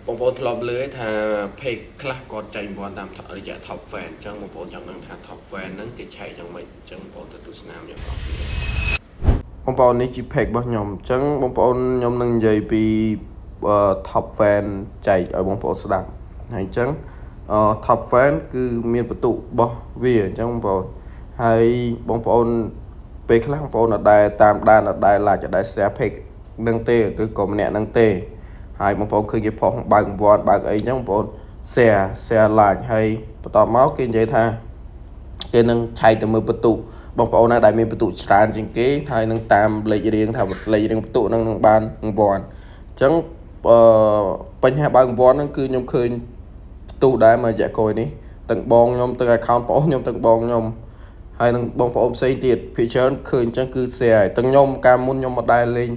បងប្អូនធ្លាប់លើថា page ខ្លះគាត់ចែករង្វាន់តាមរយៈ top fan អញ្ចឹងបងប្អូនចង់ដឹងថា top fan ហ្នឹងគេឆែកយ៉ាងម៉េចអញ្ចឹងបងប្អូនទៅទស្សនាយ៉ាងអស់គ្នាបងប្អូននេះជា page របស់ខ្ញុំអញ្ចឹងបងប្អូនខ្ញុំនឹងនិយាយពី top fan ចែកឲ្យបងប្អូនស្ដាប់ហើយអញ្ចឹង top fan គឺមានពិន្ទុរបស់វាអញ្ចឹងបងប្អូនហើយបងប្អូនពេលខ្លះបងប្អូនអត់ដែលតាមដានអត់ដែល like អត់ដែល share page នឹងទេឬក៏ម្នាក់នឹងទេហើយបងប្អូនឃើញគេផុសបើករង្វាន់បើកអីអញ្ចឹងបងប្អូន share share like ហើយបន្ទាប់មកគេនិយាយថាគេនឹងឆែកទៅមើលពិន្ទុបងប្អូនណាដែលមានពិន្ទុច្រើនជាងគេហើយនឹងតាមលេខរៀងថាលេខរៀងពិន្ទុនឹងនឹងបានរង្វាន់អញ្ចឹងអឺបញ្ហាបើករង្វាន់ហ្នឹងគឺខ្ញុំឃើញផ្ទុះដែរមួយរយៈក្រោយនេះទាំងបងខ្ញុំទាំង account បងខ្ញុំទាំងបងខ្ញុំហើយនឹងបងប្អូនផ្សេងទៀតភាគច្រើនឃើញអញ្ចឹងគឺ share ហើយទាំងខ្ញុំកាលមុនខ្ញុំមកដែលលេង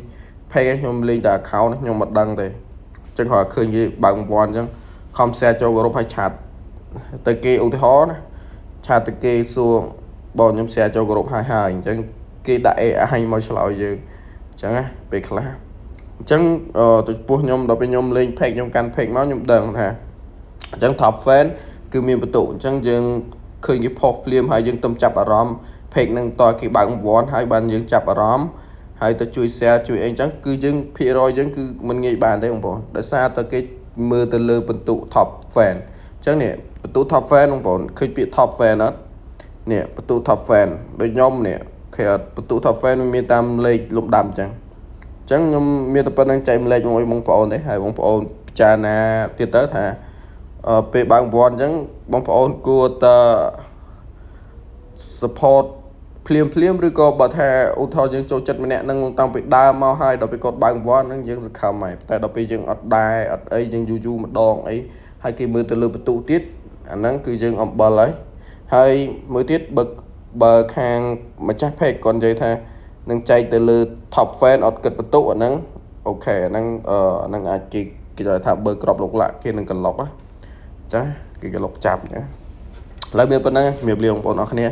page ខ្ញុំលេងតែ account ខ្ញុំមិនដឹងទេអញ្ចឹងគាត់ឃើញគេបើករង្វាន់អញ្ចឹងខំ share ចូលក្រុមហើយ chat ទៅគេឧទាហរណ៍ណា chat ទៅគេសួរបងខ្ញុំ share ចូលក្រុមហើយហើយអញ្ចឹងគេដាក់ AI មកឆ្លើយយើងអញ្ចឹងណាពេលខ្លះអញ្ចឹងទៅពោះខ្ញុំដល់ពេលខ្ញុំលេង page ខ្ញុំកាន់ page មកខ្ញុំដឹងថាអញ្ចឹង top fan គឺមានពិន្ទុអញ្ចឹងយើងឃើញគេផុសភ្លាមហើយយើងទៅចាប់អារម្មណ៍ page នឹងតគេបើករង្វាន់ហើយបានយើងចាប់អារម្មណ៍ហើយទៅជួយ share ជួយអីអញ្ចឹងគឺយើងភាគរយយើងគឺមិនងាយបានទេបងប្អូនដោយសារតែគេមើលទៅលើពិន្ទុ top fan អញ្ចឹងនេះពិន្ទុ top fan បងប្អូនឃើញពាក្យ top fan អត់នេះពិន្ទុ top fan ដូចខ្ញុំនេះគេអត់ពិន្ទុ top fan វាមានតាមលេខលំដាប់អញ្ចឹងអញ្ចឹងខ្ញុំមានតែប៉ុណ្្នឹងចែកម្លែកមួយបងប្អូនទេហើយបងប្អូនពិចារណាទៀតទៅថាពេលបើករង្វាន់អញ្ចឹងបងប្អូនគួរតែ support ភ្លាមភ្លាមឬក៏បើថាឧទាហរណ៍យើងចូលចិត្តម្នាក់នឹងតាំងពីដើមមកហើយដល់ពេលគាត់បើករង្វាន់ហ្នឹងយើងសង្ឃឹមហើយតែដល់ពេលយើងអត់ដែរអត់អីយើងយូរយូរម្ដងអីហើយគេមើលទៅលើពិន្ទុទៀតអាហ្នឹងគឺយើងអំបិលហើយហើយមួយទៀតបើបើខាងម្ចាស់ page គាត់និយាយថានឹងចែកទៅលើ top fan អត់គិតពិន្ទុអាហ្នឹង OK អាហ្នឹងអឺអាហ្នឹងអាចគេគេថាបើក្របលោកឡាក់គេនឹងក្លុកចាគេក្លុកចាប់ចាឥឡូវមានប៉ុណ្ណឹងជំរាបលាបងប្អូនអរគ្នា